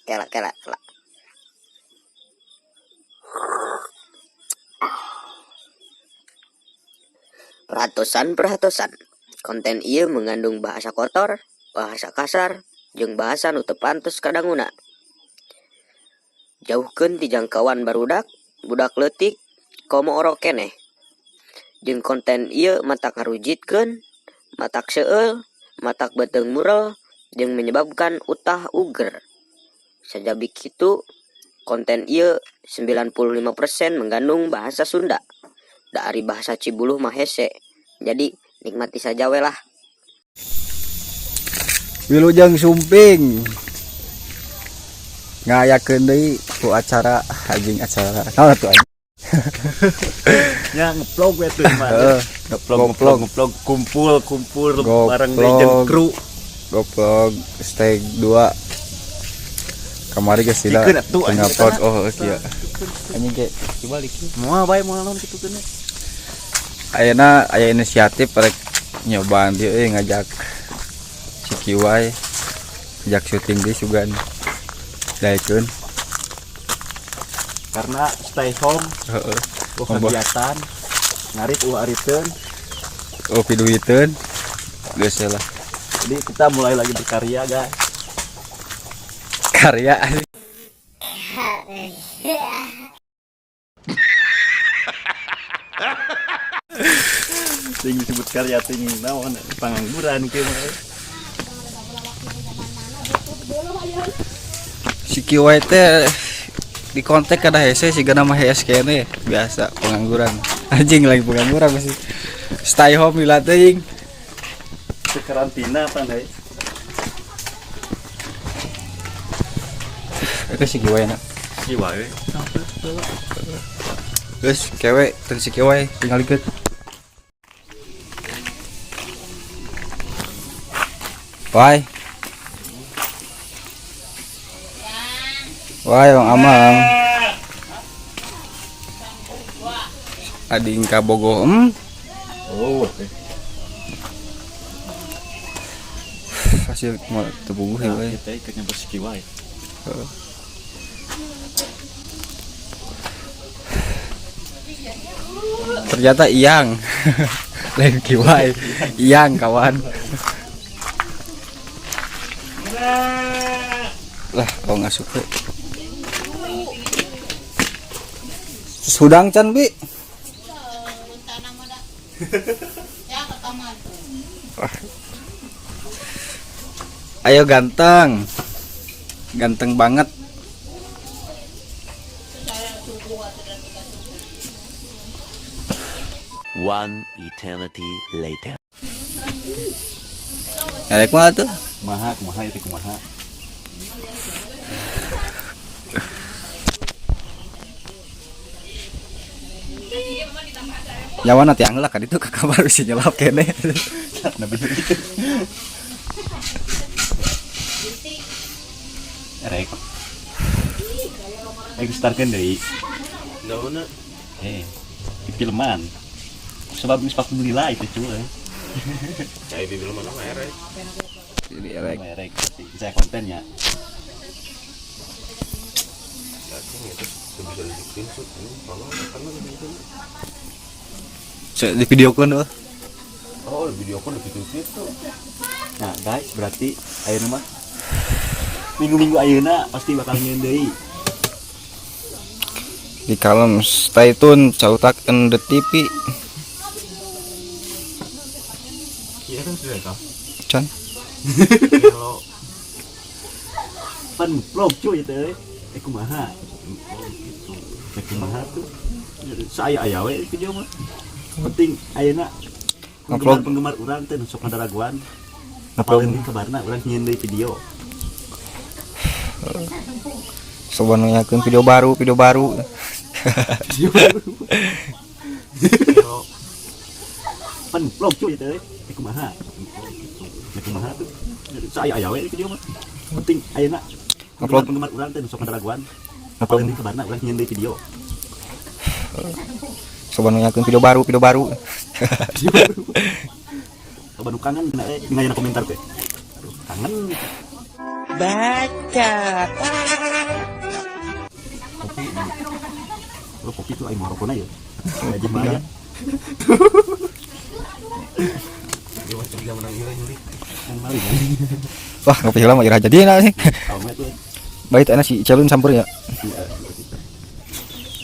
Kela kela kela. Perhatosan perhatosan, konten ieu mengandung bahasa kotor, bahasa kasar, jeung bahasa nu teu pantes kadanguna. Jauhkeun ti jangkauan barudak, budak leutik, komo orok keneh. Jeung konten ieu matak ngarujitkeun, matak seueul, matak beuteung murel, jeung menyebabkan utah uger. Sajabi kitu, konten ieu 95% mengandung bahasa Sunda. Da ari bahasa Cibuluh mah hese. Jadi nikmati saja we lah. Wilujeng Sumping ngayakeun deui ku acara anjing acara naon atuh anjing. Ya ngevlog we tuh mah. Heeh, ngevlog goplog. ngevlog ngevlog kumpul kumpul Goplog. bareng deui jeung kru. Goblok steak 2 kamari geus sila Cikeun atuh, anjing, ngupload eta. Oh kieu anjing ge dibalik. Moal bae moal naon kitu teh. Ayeuna aya inisiatif rek nyobaan dieu euy ngajak si Kiwai ngajak syuting di sugan daekeun. Karena stay home, heeh, oh kegiatan ngarit ulah ariteun. Oh piduiteun geus lah. Jadi kita mulai lagi berkarya, guys. Karya Ting disebut karya ting naon pangangguran kieu mah. Si Kiwai teh di kontak kada hese siga nama HS kene biasa pengangguran anjing lagi pengangguran pasti stay home lila teuing. Teu karantina pan deui. Itu si Kiwai na. Si wae. Geus kewe teu si Kiwai tinggal ikut. Wai. Wai Bang Amang. Ading kabogoh. Oh, oke. Hasil mau tebuguh ya, wai. Kita ikut nyamper si Kiwai. Heeh. Ternyata Iyang. Lain Kiwai. Iyang kawan. Lah, kok nggak suka. Sudang can bi. Ayo ganteng. Ganteng banget. One eternity later. Erek mah tuh. Kumaha kumaha itu kumaha. Nyawa nanti angel kan itu ke kamar bisa nyelap kene. Nabi gitu. Erek. Erek startkeun deui. Naonna? Di filman. Sebab geus 40 lila itu cuy. Cai di film mana erek? Jadi erek. Erek saya kontennya. Daging itu bisa dibikin sih. Ini kalau karena dibikin. Di video kan oh. Oh, di video kan di gitu. Nah, guys, berarti ayeuna mah minggu-minggu ayeuna pasti bakal nyieun deui. Di kalem stay tune Cautak and the TV. Iya kan sudah kah? Can. Kalau Pan vlog cuy teh. Kumaha? gitu. Kumaha tuh? Saya aya we video mah. Penting ayeuna Ngevlog. penggemar urang teh nu sok ngadaraguan. Ngevlog. Apaleun kabarna urang nyieun deui video. Soba nanyakeun video baru, video baru. Video baru. Pan vlog cuy teh. Kumaha? Kumaha tuh? Saya aya we video mah. Penting ayeuna Ngevlog. penggemar urang teh nu sok ngadaraguan. Ngevlog. Apaleun kabarna urang nyieun deui video. Soba nanyakeun video baru, video baru. Video baru. Coba nu kangen dina komentar teh. Aduh, kangen. Baca. Kopi. Oh, kopi tuh aing marokona ya. Aja mah aya. Ieu mah curiga menang ieu nyuri. Yang maling kan. Wah, ngopi heula mah iraha jadina sih. Tahu mah tuh. Bait enak si Icelun samper ya.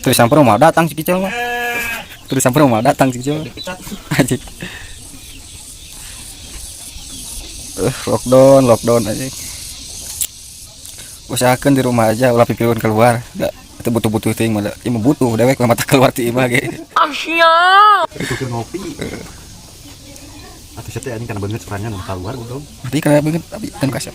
Terus samper mah datang si Kicel mah. Terus samper mah datang si Kicel. Anjing. Lockdown, lockdown aja. Usahakan di rumah aja, ulah pipilun keluar. Da, itu butuh-butuh ting mah da. Ieu mah butuh dewek mah mata keluar ti imah ge. Itu keur ngopi. Atuh sia teh anjing kana beungeut sorangan mun keluar goblok. Berarti kana beungeut tapi kan kasep.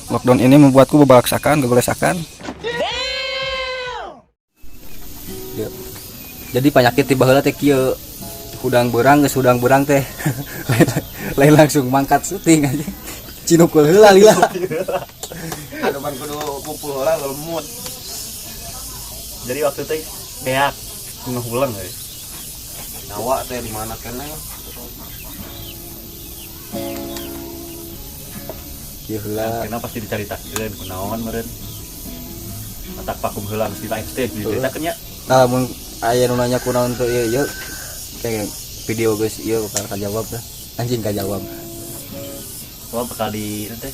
Lockdown ini membuatku bebalaksakan, gegolesakan. Ya. Jadi penyakit tiba heula teh kieu. Hudang beurang geus hudang beurang teh. Lain langsung mangkat syuting aja. Cinukul heula lila. Aduh pan kudu kumpul heula lemut. Jadi waktu teh beak ngehulang euy. Nyawa teh di mana keneh. Kieu heula. Karena pasti dicaritakeun kunaon meureun. Matak vakum heula geus di live stage diceritakeun nya. Nah, mun aya nu nanya kunaon teu ieu ieu kayak video geus ieu bakal kajawab dah. Anjing kajawab. Wah, bakal di nanti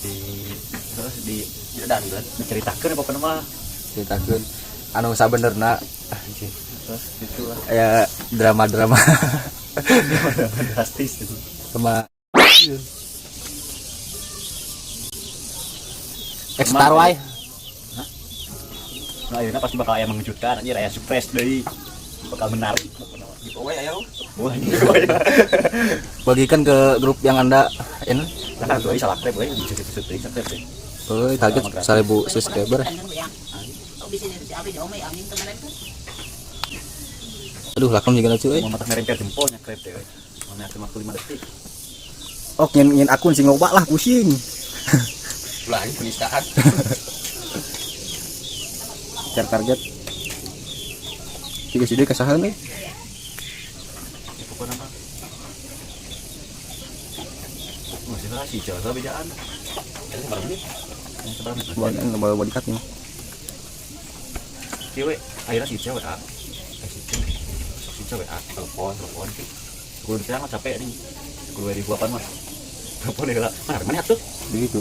di terus di Dan kan. diceritakeun pokokna mah. Ceritakeun anu sabenerna anjing. Terus itulah Aya drama-drama drastis itu. sama Ekstar wae. Nah, ayeuna pasti bakal aya mengejutkan anjir, aya surprise deui. Bakal menarik pokokna mah. Giveaway aya. Wah, giveaway. Bagikan ke grup yang Anda ini. Nah, tuh salah klep euy, bisa bisa bisa klep teh. Oh, target 1000 subscriber. Aduh, lakon juga lucu euy. Mau matak merengkel jempolnya klep teh euy. Mana cuma waktu 5 detik. Oh, nyen akun sing loba lah pusing. Ulah anjing penistaan. Cari target. Tiga CD kasahan euy. Ya, pokokna mah. Masih lah si jawa bejaan. Ini seberapa menit? Ini seberapa menit? Buat bawa dikat nih. Cewek, akhirnya si cewek ah. Si cewek. Si cewek ah, telepon, telepon. Kudu siang mah capek nih. Kudu di buapan mah. Telepon heula. Mana mana tuh? Begitu.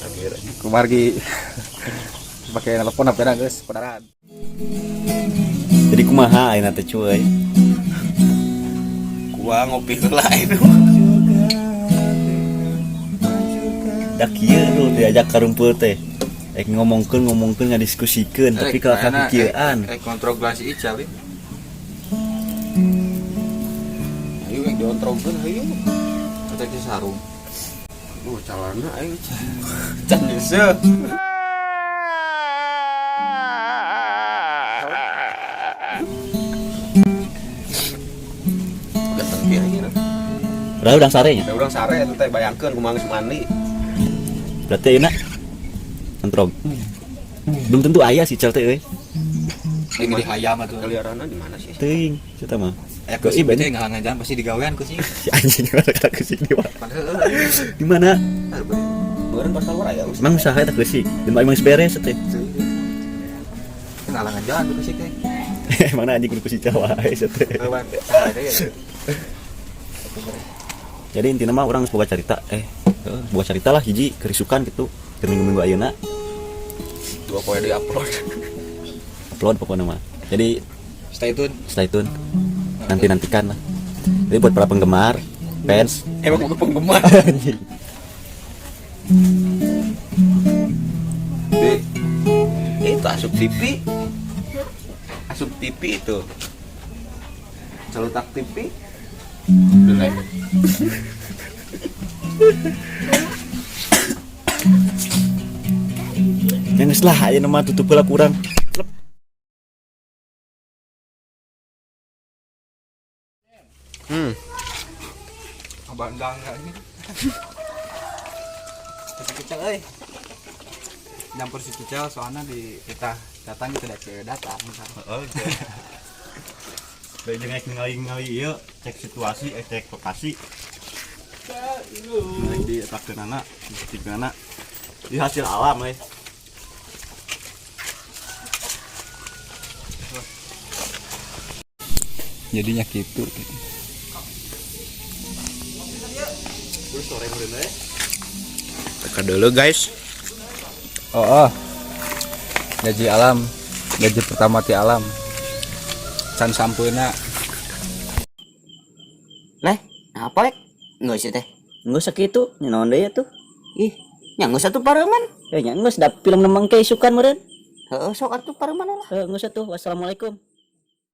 Akhir aja. Kumargi pakai telepon apa geus padaran. Jadi kumaha ayeuna teh cuy? Gua ngopi heula itu. Da kieu lu diajak karumpul teh. Rek ngomongkeun ngomongkeun ngadiskusikeun tapi kalau kakieuan. Rek kontrol gelas Ical. Ayo rek diontrogkeun hayu. Cek di sarung. Oh, calana ayo. Can geuseuh. Ganteng kieu anjing. Udah udang sare nya. Da urang sare eta teh bayangkeun kumaha geus mandi. Berarti ayeuna kontrol. Belum tentu aya si Ical teh euy. Ini di hayam atuh. Keliaranna di mana sih? Teuing, cerita mah. Aya Ke kucing ieu teh ngalangan jalan pasti digawean kucing. Si anjing mana kata kucing di mana? Di mana? Beureun pas keluar aya. Emang usaha eta kucing. Dan emang geus beres teh. Ngalangan jalan tuh kucing teh. Emang anjing kudu kucing wae teh. Jadi intinya mah orang geus boga carita boga carita lah hiji kerisukan gitu keur minggu-minggu ayeuna Dua poe di upload. Upload pokoknya mah. Jadi Stay tune. Stay tune. Nanti-nantikan lah. Jadi buat para penggemar, fans, Emang gua penggemar. anjing. B. Itu asup TV. Asup TV itu. Celutak TV. Delay. Yang geus lah ayeuna mah tutup heula kurang. Bandang ini. Si Kicel euy. Nyampur si Kicel soalnya di kita datang tidak ke datang. Heeh. Dari jeung rek ningali-ningali ieu, cek situasi, cek lokasi. Rek dietakeunana, dibuktikeunana. Di hasil alam euy. Jadinya gitu. Terus sore meureun euy. Teka dulu, guys. Oh. Gaji alam, gaji pertama ti alam. Can sampeuna. Leh, apa lek? Enggak sih teh. Geus sakitu, naon deui atuh? Ih, nya geus atuh pareuman. Ya nya geus da film nemang ke isukan meureun. Heeh, sok atuh pareuman lah. Heuh, geus atuh. Wassalamualaikum.